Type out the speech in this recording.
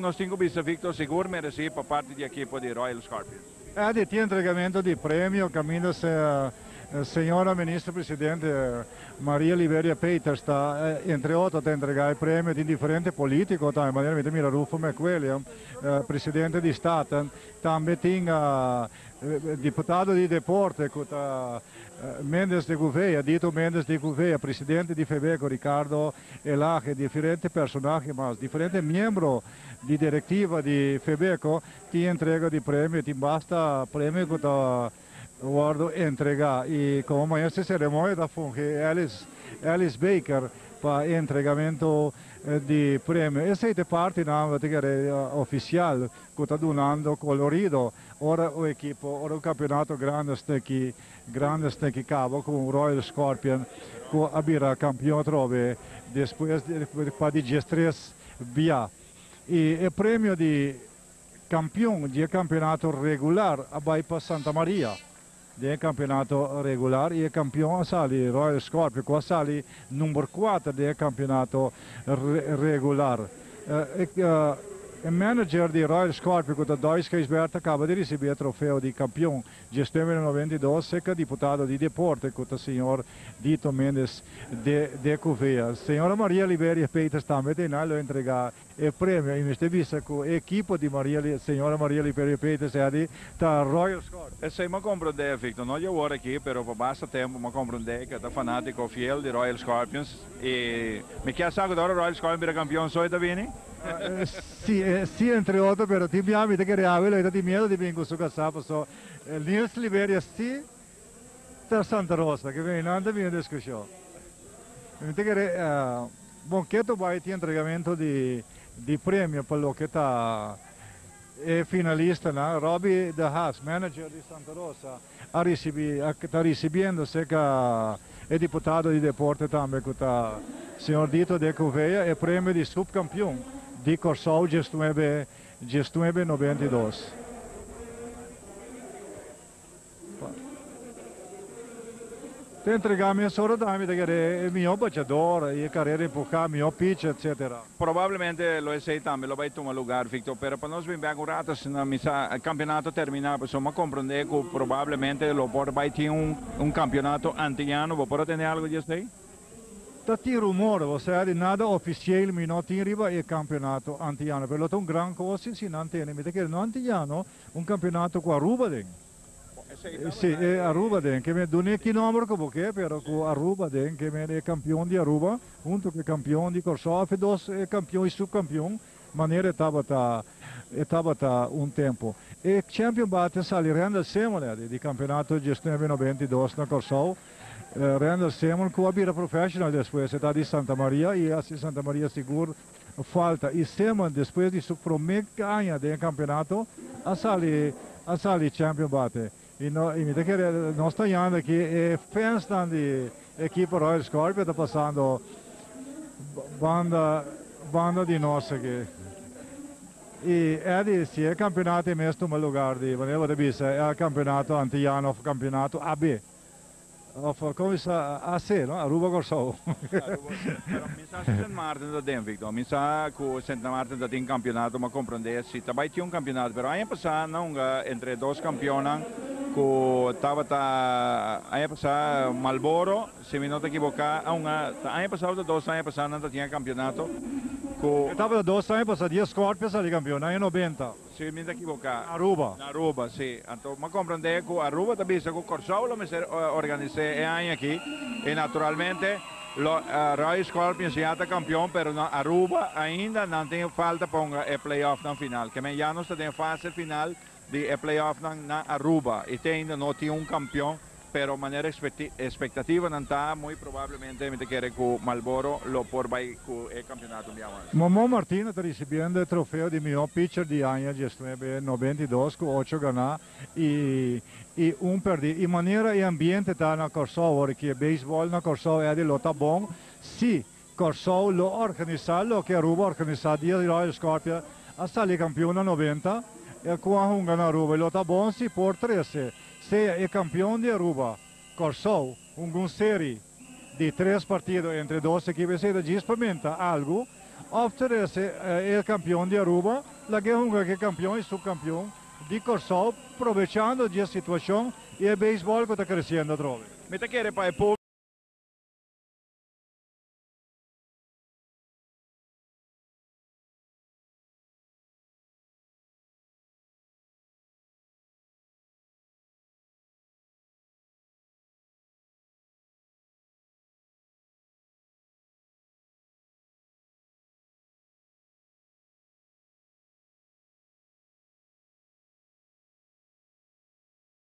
Nos tin ku bisa Victor sigur meresí pa parti di ekipo di Royal Scorpions. Edi tin entregamento di premio kaminda señora Minister Presidente Maria Liberia Peters ta entre otro ta entregá e premio. Tin diferente polítiko tambe manera mi ta mira Rufo McWilliam presidente di Staten. Tambe tin diputado di deporte ku ta Mendes de Gouveia, Dito Mendes de Gouveia, presidente di Febeko Ricardo Elhage, diferente personahe mas, diferente miembro di directiva di Febeko tin entrega di premio, tin basta premio cu ta wordo entrega y como maestro di ceremonia ta fungi Ellis, Ellis Baker pa e entregamento di premio. Esey ta e partinan bo ta kere oficial cu ta dunando colorido ora un ekipo, ora un campeonato grandi asina Grande esnan caba cu Royal Scorpion cu a bira campeon atrobe despues pa di 13 bia. Y e premio di campeon di e campeonato regular a bay pa Santa Maria den e campeonato regular y e campeon a sali Royal Scorpion cu a sali number 4 den e campeonato regular. E manager di Royal Scorpion cu ta Dois Gijsbert a caba di ricibi e trofeo di campeon 1992 serka diputado di deporte ku ta señor Dito Mendes de de Gouveia. Señora Maria Liberia Peters tambe ta einan lo entregá e premio i mester bisa ku e ekipo di Maria señora Maria Liberia Peters edi ta Royal Scorpions. Esei m'a komprondé, Victor. No dje awor aki, pero pa basta tempu m'a komprondé ku e ta fanátiko fiel di Royal Scorpions. I mi kier sa ku ta ora Royal Scorpions bira kampion so e ta bini? Si, si entre otro, pero tin bia mi ta kere awe lo e ta tin miedo di bin ku su kasá paso Nils Liberia si ta Santa Rosa ke bin nan ta bin e diskushon. Mi ta kere bon keto bai tin entregamento di di premio pa loke ta e finalistanan. Robbie de Haas, manager di Santa Rosa a ricibi a ta ricibiendo cerca e diputado di deporte tambe cu ta señor Dito de Gouveia e premio di subcampeon di Corsou 19 19 92. Ta entrega mesora tambe ta kere e mihor bachador y e carrera empuja, mihor pitcher etc. Probablemente lo esey tambe lo bay tuma lugar, Victor, pero pa nos bin bek un rato asina mi sa e campeonato termina pasobra mi a comprende cu probablemente lo por bay tin un un campeonato antiano. Bo por a tende algo di esey? Ta tin rumor, osea di nada oficial mi no tin riba e campeonato antiano, pero lo ta un gran cos si si nan tene. Mi ta kere no antiano, un campeonato cu Aruba den. Si, e Aruba den, ke men dun'e ki nomber ku bo ke, pero ku Aruba den, ke men e kampion di Aruba hunto ku e kampion di Kòrsou òf e dos e kampion i supkampion, manera e tabata e tabata un tempu. E champion bate a sali Randall Simon e di kampeonato 1992 na Kòrsou. Randall Simon ku a bira professional despues, e ta di Santa Maria i a hasi Santa Maria sigur Falta y Seaman despues di su prome aña den e campeonato a sali a sali champion bate. Y no y mi ta kere nos ta yanda aki e fansnan di ekipo Royal Scorpio ta pasando banda banda di nos aki. Y Eddy si e campeonato e mes tuma lugar di manera bo ta bisa e campeonato Antillano of campeonato AB. Of kon bisa AC, no? Aruba Kòrsou. Aruba, pero mi sa si Sint Maarten ta den, Victor. Mi sa ku Sint Maarten ta tin kampionato, m'a komprondé si ta bai tin un kampionato. Pero aña pasá nan hunga entre e dos kampionnan ku tabata aña pasá Marlboro, si mi no ta ekiboká, a hunga, ta aña pasá òf ta dos aña pasá nan ta tin e kampionato ku. E tabata dos aña pasá, dia Scorpio a sali kampion, aña 90. Si mi ta ekiboká. Na Aruba. Na Aruba, si. Anto m'a komprendé ku Aruba ta bisa ku Kòrsou lo mester organis'é e aña aki i naturalmente lo Royal Scorpions ya ta kampion pero na Aruba ainda nan tin falta pa hunga e playoffnan final. Ke men ya nos ta den fase final di e playoffnan na Aruba i te ainda no tin un kampion. Pero manera expectativanan ta, muy probablemente mi ta kere cu Marlboro lo por bay cu e campeonato un bia mas. Momo Martina ta ricibiendo e trofeo di mihó pitcher di aña 1992 cu ocho ganá y y un perdí. Y manera e ambiente ta na Kòrsou awor ki e beisbòl na Kòrsou Eddy lo ta bon si Kòrsou lo organisá loke Aruba a organisá dia di Royal Scorpio a sali kampion na 90 cu a hunga na Aruba y lo ta bon si por trece Sea e kampion di Aruba, Kòrsou, hunga un seri di tres partido entre dos ekipo. Esei ta djis pa menta algu. Of trese e kampeon di Aruba, lag'é hunga ku e kampeon i supkampeon di Kòrsou, probechando e situashon i e beisbòl ku ta kresiendo atrobe. Mi ta kere pa e